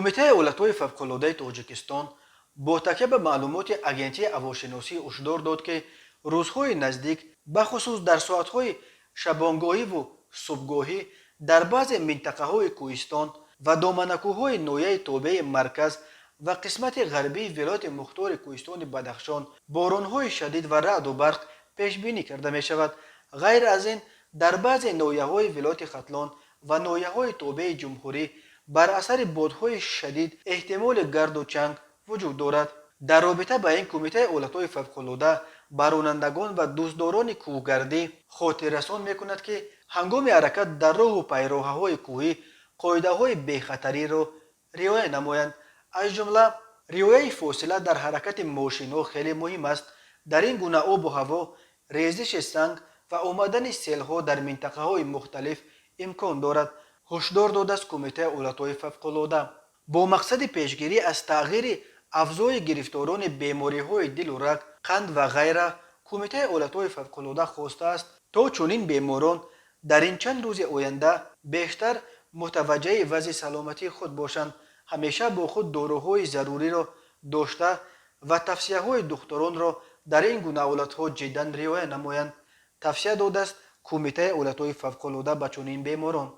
Кумитаи ҳолатҳои фавқулодаи Тоҷикистон бо такя ба маълумоти Агентии ҳавошиносӣ ҳушдор дод, ки рӯзҳои наздик, бахусус дар соатҳои шабонгоҳиву субҳгоҳӣ, дар баъзе минтақаҳои кӯҳистон ва доманакӯҳҳои ноҳияи тобеи марказ ва қисмати ғарбии вилояти мухтори кӯҳистони Бадахшон боронҳои шадид ва раъду барқ пешбинӣ карда мешавад. Ғайр аз ин, дар баъзе ноҳияҳои вилояти Хатлон ва ноҳияҳои тобеи ҷумҳурӣ бар асари бодҳои шадид эҳтимоли гарду чанг вуҷуд дорад. Дар робита ба ин, Кумитаи ҳолатҳои фавқулода ба ронандагон ва дӯстдорони кӯҳгардӣ хотиррасон мекунад, ки ҳангоми ҳаракат дар роҳу пайроҳаҳои кӯҳӣ қоидаҳои бехатариро риоя намоянд. Аз ҷумла риояи фосила дар ҳаракати мошинҳо хеле муҳим аст. Дар ин гуна обу ҳаво резиши санг ва омадани селҳо дар минтақаҳои мухталиф имкон дорад, ҳушдор додааст Кумитаи ҳолатҳои фавқулода. Бо мақсади пешгирӣ аз тағйири авзои гирифторони бемориҳои дилу раг, қанд ва ғайра, Кумитаи ҳолатҳои фавқулода хостааст, то чунин беморон дар ин чанд рӯзи оянда бештар мутаваҷҷаҳи вазъи саломатии худ бошанд, ҳамеша бо худ доруҳои заруриро дошта ва тавсияҳои духтуронро дар ин гуна ҳолатҳо ҷиддан риоя намоянд, тавсия додааст Кумитаи ҳолатҳои фавқулода ба чунин беморон.